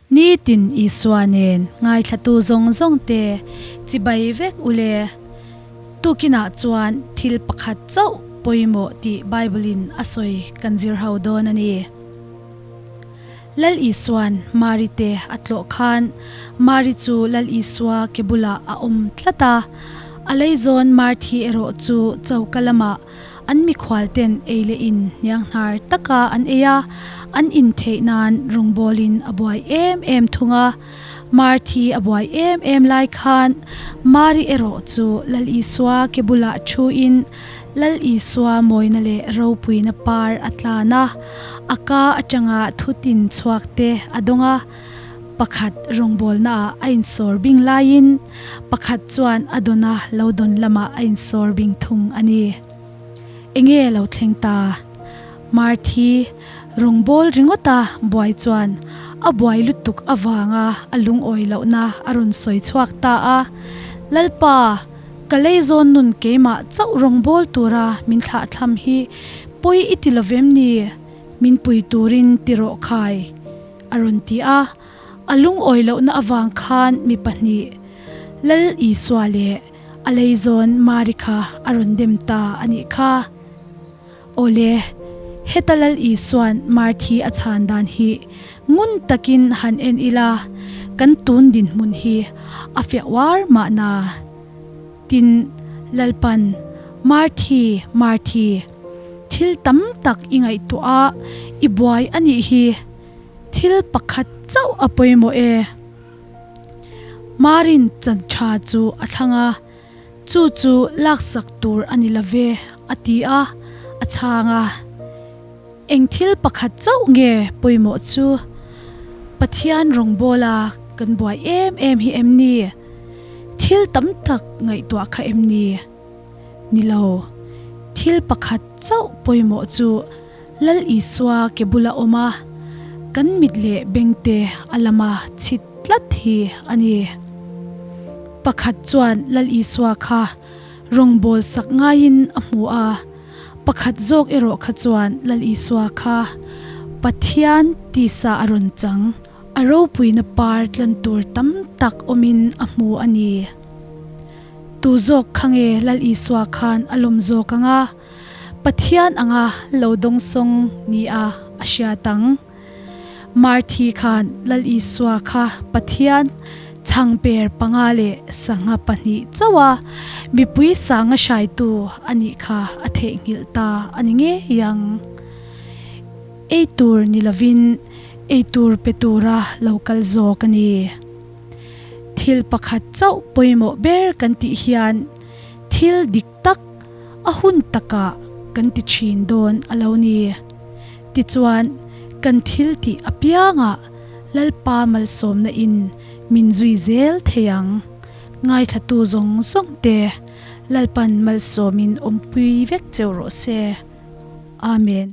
Nitin Isua nen ngaithlatu zawng zawng te chibai vek ule. Tukinah chuan thil pakhat chauh pawimawh tih Bible-in a sawi kan zir ho dawn a ni. Lal Isua'n Mari te a tlawh khan Mari chu Lal Isua ke bulah a awm tlat a. A leizawn Marthi erawh chu choka lamah an mikhual ten ei leh in hnianghnar taka an ei a, an in theih nan rawngbawlin a buai em em thung a. Marthi a buai em em lai khan Mari erawh chu Lal Isua ke bulah thuin Lal Isua mawina leh ropuina par a tlan a, a ka atanga thutin chhuak te a dawng a, pakhat rawngbawlnaah a insawr bing laiin pakhat chuan a dawna lo dawn lamah a insawr bing thung a ni. Enge lo thleng ta? Marthi rawngbâwl ringawta buai chuan a buai lutuk avanga a lungawi lohna a rawn sawi chhuak ta a, Lalpa, ka lei zawn nun keimah chauh rawngbâwl tura min thlahthlam hi pawi i ti lovem ni? Min pui turin ti rawh khai, a rawn ti a. A lungawi lohna avang khan mi pahnih, Lal Isua leh a lei zawn Mari kha a rawn dem ta a nih kha. Awle, heta Lal Isua'n Marthi a chhan dan hi ngun takin han en ila, kan tun dinhmun hi a fiah uar mahna. Tin, Lalpan, Marthi, Marthi, thil tam tak i ngaihtuah a, i buai a nih hi, thil pakhat chauh a pawimawh e. Marin chan tha chu a thlang a. Chu chu laksak tur a ni love, a ti a, a chhang a. Eng thil pakhat chauh nge pawimawh chu? Pathian rawngbawla kan buai em em hi em ni? Thil tam tak ngaihtuah kha em ni? Ni lo. Thil pakhat chauh pawimawh chu Lal Isua ke bula awm a, kan mit leh bengte a lama chhit tlat hi a ni. Pakhat chuan Lal Isua kha rawngbâwl sak ngaiin a hmu a, pakhat zawk erawh kha chuan Lal Isua kha Pathian tisa a rawn chang, a ropuina par tlan tur tam tak awmin a hmu a ni. Tu zawk kha nge Lal Isua khan a lawm zawk ang a? Pathian anga lo dawngsawng nia a hriat ang. Marthi khan Lal Isua kha Pathian chhangper panga leh sangha pahnih chauh a mipui sanga hraitu a nih kha a theihnghilh ta a ni ngei ang. Ei tur ni lovin ei tur pe tura lo kal zawk a ni. Thil pakhat chauh pawimawh ber kan tih hian thil dik tak a hun takah kan ti thin dawn a lo ni. Tichuan, kan thil tih apiangah Lalpa malsawmna in min zui zel thei ang. Ngaithlatu zawng zawng te Lalpan malsawmin awmpui vek cheu rawh se. Amen.